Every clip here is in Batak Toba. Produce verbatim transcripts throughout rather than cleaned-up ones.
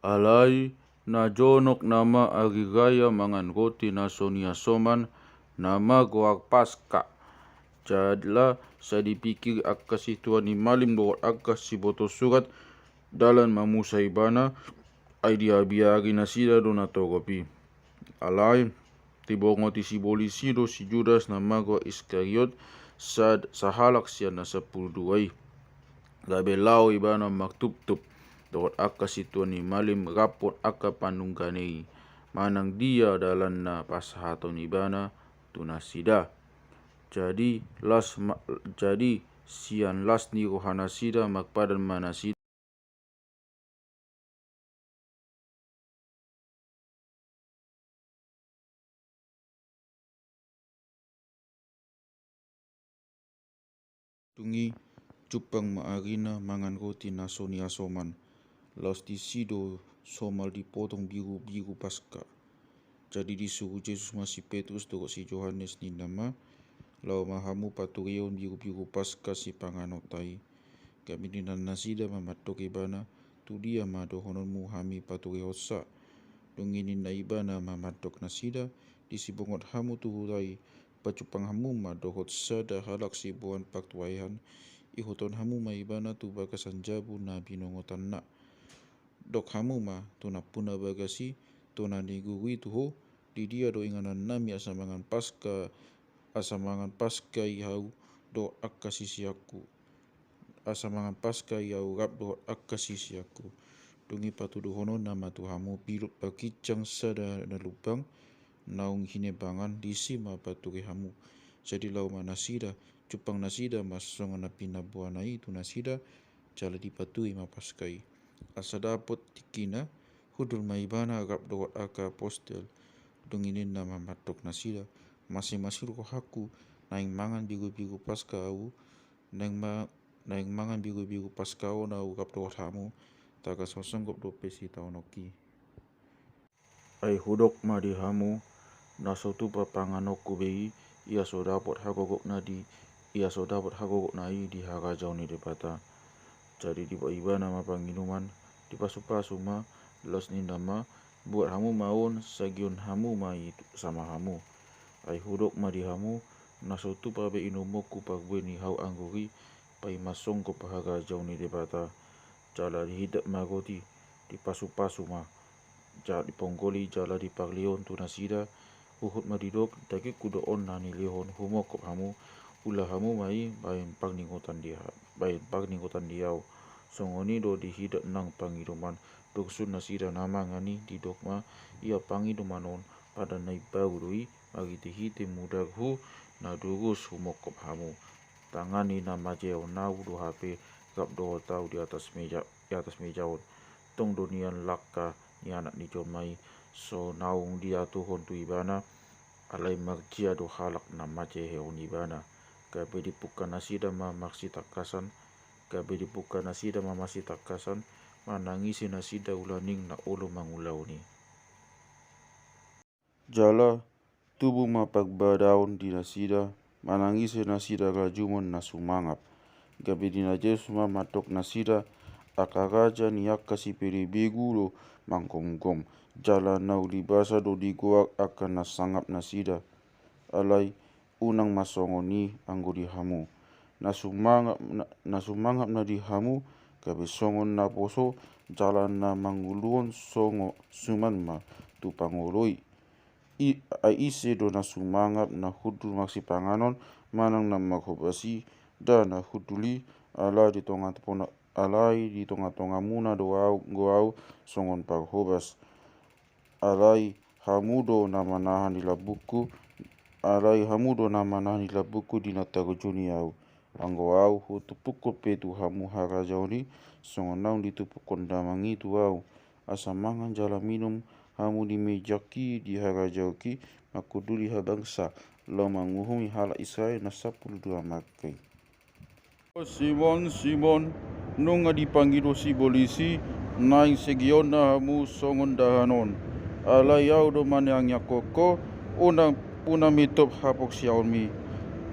Alai na jonok nama ari raya mangan roti na so niasoman, nama goar Paska. Jala sai dipingkiri angka sintua ni malim dohot angka siboto surat dalan mamusa ibana, ai diabiari nasida do na torop i. Alai dibongoti sibolis i do si Judas nama goar Iskariot, sad-, sahalak sian na sampulu dua i. Gabe laho ibana martuptup dohot angka sintua ni malim rap dohot angka panungga ni i, manang dia dalan na pasahaton ibana tu nasida. Jadi las ma-, jadi sian las ni rohanasida marpadan ma nasida. Dung i jumpang ma arina mangan roti na so niasoman. Laos disi do somal dipotong birubiru Paska. Jadi disuru Jesus ma si Petrus dohot si Johannes ninna ma, laho ma hamu paturehon birubiru Paska sipanganonta i. Gabe ninna nasida ma mandok ibana, tu dia ma dohononmu hami paturehonsa? Dung i ninna ibana ma mandok nasida, disi bongot hamu tu huta i, pajumpang hamu ma dohot sada halak siboan partuaean, ihuthon hamu ma ibana tu bagasan jabu na binongotanna. Dok hamu ma tu nampuna bagas i, tona ni guru i tu ho, di dia do inganannami asa mangan Paska, asa mangan Paska i ahu dohot angka siseanku. Asa mangan Paska i ahu rap dohot angka siseanku. Dung i patuduhononna ma tu hamu pilot parginjang sada na lumbang naung hinembangan, disi ma pature hamu. Jadi laho ma nasida, jumpang nasida ma songon na pinaboana i tu nasida, jala dipaturi ma Paska i. Asa dapot tingkina, hundul ma ibana rap dohot angka apostel. Dung i ninna ma mandok nasida, masimasir rohangku, naeng mangan birubiru Paska ahu, naeng ma-, naeng mangan birubiru Paska on ahu rap dohot hamu, tagan so songgop dope sitaononki. Ai hudok ma di hamu, na so tupa panganonku be i, ia so dapot hagogokna di, ia so dapot hagogokna i di harajaon ni Debata. Jadi dibuat ibana ma panginuman, dipasupasu ma, laos ninna ma, buat hamu ma on, sagion hamu ma i sama hamu. Ai hudok ma di hamu, na so tupa be inumonku parbue ni hau anggur i, paima songgop harajaon ni Debata. Jala dihidap ma roti, dipasupasu ma, jala diponggoli jala diparlehon tu nasida, huhut ma didok, dagingku do on na nilehon humongkop hamu, ula hamu ma i baen parningotan di ha-, baen parningotan di ahu. Songon i do dihidap nang panginuman, dung sun nasida na mangan i, didok ma, ia panginuman on, padan na imbaru do i, marhitehite mudarhu na durus humongkop hamu. Tangan ni na manjehehon ahu do hape rap dohot ahu di atas meja, di atas meja on. Tong do nian langka ni Anak ni jolma i so naung diatuhon tu ibana, alai marjea do halak na manjehehon ibana. Gabe dipungka nasida ma marsitangkasan, gabe dipungka nasida ma marsitangkasan, manangisi nasida ulaning na olo mangulahon i. Jala tubu ma parbadaon di nasida, manangisi nasida rajumon na sumangap. Gabe ninna Jesus ma mandok nasida, angka raja ni angka sipelebegu do manggomgom, jala na uli basa do digoar angka na sangap nasida. Alai unang ma songon i anggo di hamu. Na sumangap na, na sumangap na di hamu, gabe songon naposo, jala na manguluhon songon suman ma tu pangoloi. I, ai ise do na sumangap na hundul marsipanganon manang na marhobas i, da na hundul i, alai di tonga pona-, alai di tongatongamuna do ahu, do ahu songon parhobas. Alai hamu do na manahan di lambungku, alai hamu do na manahan di lambungku di na tarjuni ahu. Anggo ahu hutumpukkon pe tu hamu harajaon i, songon naung ditumpukkon damang i tu ahu. Asa mangan jala minum hamu di mejangki di harajaonki, mangkunduli habangsa, laho manguhumi halak Israel na sampulu dua marga i. O Simon, Simon, nunga dipangido sibolis i, naeng segeonna hamu songon dahan on. Alai ahu do maneangi angkongko, unang, unang mitop haporseaonmi.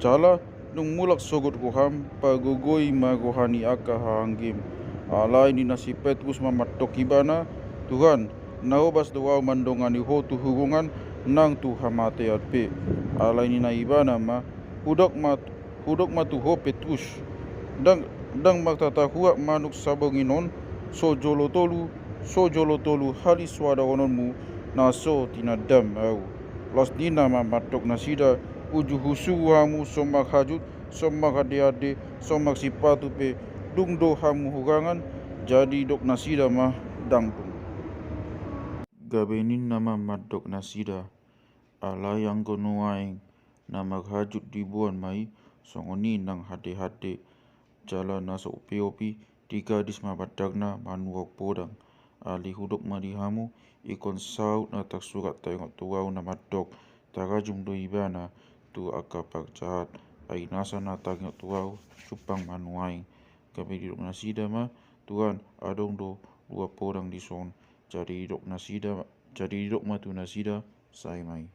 Jala dung mulak sogot roham, pagogoi ma roha ni angka hahaanggim. Alai ninna si Petrus ma mandok ibana, Tuhan, na hobas do ahu mandongani Ho tu hugongan nang tu hamatean pe. Alai ninna ibana ma, hudok ma, hudok ma tu ho Petrus, ndang, ndang martatahuak manuk sabonginon, so jolo tolu, so jolo tolu hali so adahononmu na so tinandam ahu. Laos ninna ma mandok nasida, uju husuhu hamu so marhajut, so marhande-hande, so marsipatu pe, dung do hamu hurangan? Jadi didok nasida ma, ndang dung. Gabe ninna ma mandok nasida, alai anggo nuaeng na marhajut diboan ma i, songon i nang hande-hande, jala na so upeop i, digadis ma bandarna manuhor podang. Alai hudok ma di hamu, ingkon saut na tarsurat taingot tu ahu na mandok, tarajum do ibana tu angka parjahat. Ai nasa na taringot tu ahu jumpang ma nuaeng. Gabe didok nasida ma, Tuhan, adong do dua podang dison. Jadi didok nasida, jadi didok ma tu nasida, sai ma i.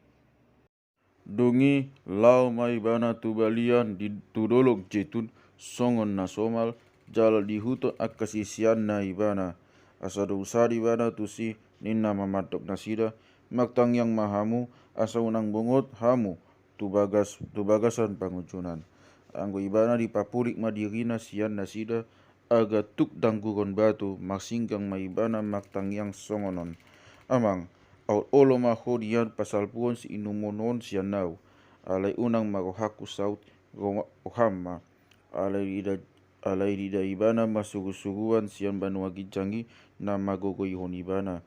Dung i laho ma ibana tu balian di, tu dolok Jetun, songon na somal, jala diihuthon angka siseanna ibana. Asa dung sada ibana tusi, ninna ma mandok nasida, martangiang ma hamu, asa unang bongot hamu tu bagas, tu bagasan pangunjunan. Anggo ibana dipapulik ma dirina sian nasida, Agar tuk dangguron batu, marsinggang ma ibana martangiang songon on. Amang, aut olo ma ho nian pasalpuhon siinumon on sian ahu, alai unang ma rohangku saut, ro-, roham ma. Alai diida, alai diida ibana marsurusuruan sian banua ginjang i na margogoihon ibana.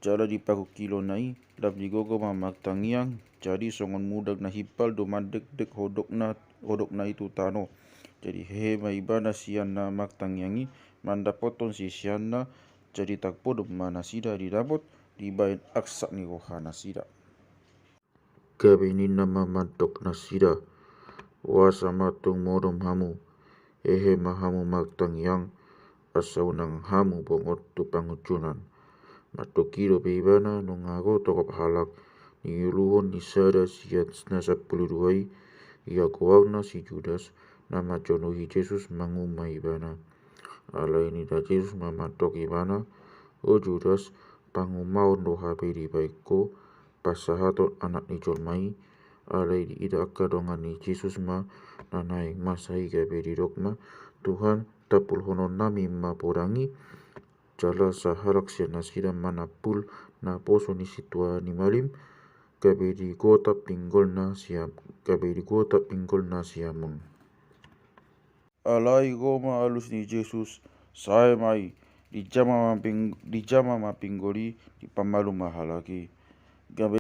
Jala di parungkilonna i, lam digogo ma martangiang, jadi songon mudar na himpal do mandekdek hodokna, hodokna i tu tano. Jadi hehe ma ibana sian na martangiang i, mandapothon siseanna, jadi tarpodom ma nasida didapot, dibahen arsak ni roha nasida. Gabe ninna ma mandok nasida, boasa ma tung modom hamu, hehe ma hamu martangiang, asa unang hamu bongot tu pangunjunan. Mandok i dope ibana nunga ro torop halak, niuluhon ni sada sian na sampulu dua i, ia goarna si Judas, na manjonohi Jesus mangumma ibana. Alai ninna Jesus ma mandok ibana, o Judas, pangummaon do hape dibahen ho, pansahaton Anak ni jolma i. Alai diida angka dongan ni Jesus ma na naeng masa i gabe didok ma, Tuhan, tampulhononnami ma podang i. Jala sahalak sian nasida manampul naposo ni sintua ni malim, gabe digotap pinggolna siam, gabe digotap pinggolna siamun. Alai ro ma alus ni Jesus, sae ma i, dijama ma ping-, dijama ma pinggol i, dipamalum ma halak i. Gabe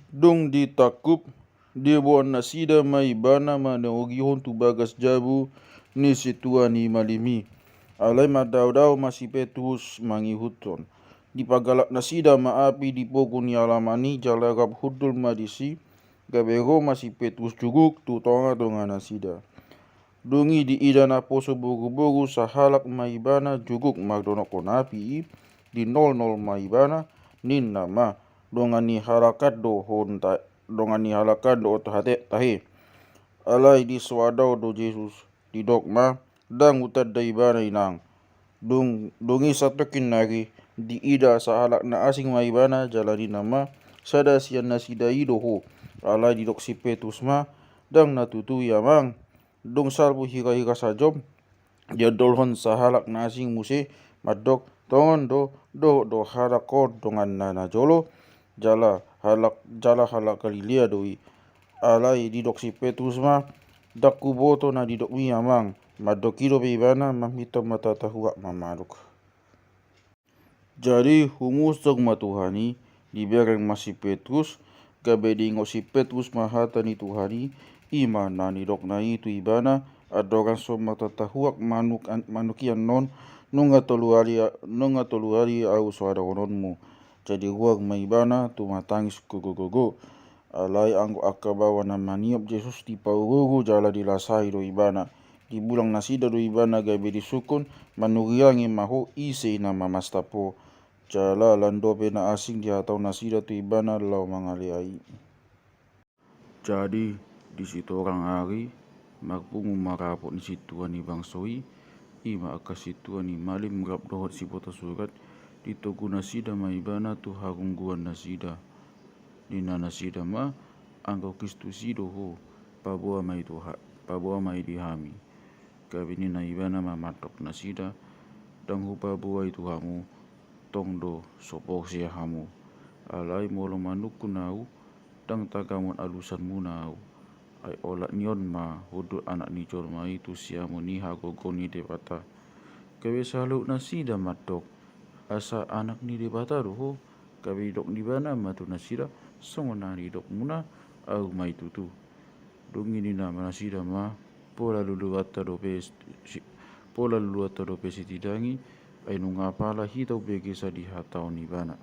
Dung ditangkup, diboan nasida ma ibana manogihon tu bagas jabu ni sintua ni malim i. Alai mandaodao ma si Petrus mangihuthon. Dipagalak nasida ma api di pogu ni alaman i jala rap hundul ma disi, gabe ro ma si Petrus juguk tu tongatonga nasida. Dung i diida naposo boruboru sahalak ma ibana juguk mardonokhon api i, dinolnol ma ibana, ninna ma, dongan ni halak an do ho ta-, dongan ni halak an do ho tahe, tahe. Alai disoadao do Jesus, didok ma, ndang hutanda ibana inang. Dung, dung i satongkin nari, diida sahalak na asing ma ibana jala ninna ma, sada sian nasida i do ho. Alai didok si Petrus ma, ndang na tutu i amang. Dung salpu hirahira sajom, diondolhon sahalak na asing muse, mandok, tongon do, dohot do halak on donganna najolo, jala halak, jala halak Galilea do i. Alai didok si Petrus ma, ndang huboto na didokmu i amang. Mandok i dope ibana, mamintor martatahuak ma manuk. Jadi humusok ma Tuhan i, dibereng ma si Petrus, gabe diingot si Petrus ma hata ni Tuhan i, i ma na nidokna i tu ibana, andorang so martatahuak manuk an-, manuk i annon, nunga tolu ari a-, nunga tolu ari ahu so adahononmu. Jadi ruar ma ibana tumatangis gogo-gogo. Alai anggo angka baoa na maniop Jesus dipauruuru jala dilasai do ibana. Dibulang nasida do ibana gabe disungkun, manuriangi ma ho ise na mamastap ho. Jala lan dope na asing dihatahon nasida tu ibana laho mangaleai. Jadi di sitorang ari, marpungu ma rapot ni sintua ni bangso i, i ma angka sintua ni malim rap dohot sibotosurat, ditogu nasida ma ibana tu harungguan nasida. Ninna nasida ma, anggo Kristus i do ho, paboa ma i tu ha-, paboa ma i di hami. Gabe ninna ibana ma mandok nasida, ndang hupaboa i tu hamu, tong do so porsea hamu. Alai molo manungkun ahu, ndang tagamon alusanmuna ahu. Ai olat ni on ma hundul Anak ni jolma i tu siamun ni hagogoon ni Debata. Gabe saluhut nasida mandok, asa Anak ni Debata do ho. Gabe didok ni ibana ma tu nasida, songon na nidokmuna, ahu ma i tutu. Dung i ninna ma nasida ma, pola luluanta dope si-, pola luluanta dope sitidangi, ai nunga apala hita umbege sa dihatahon ibana.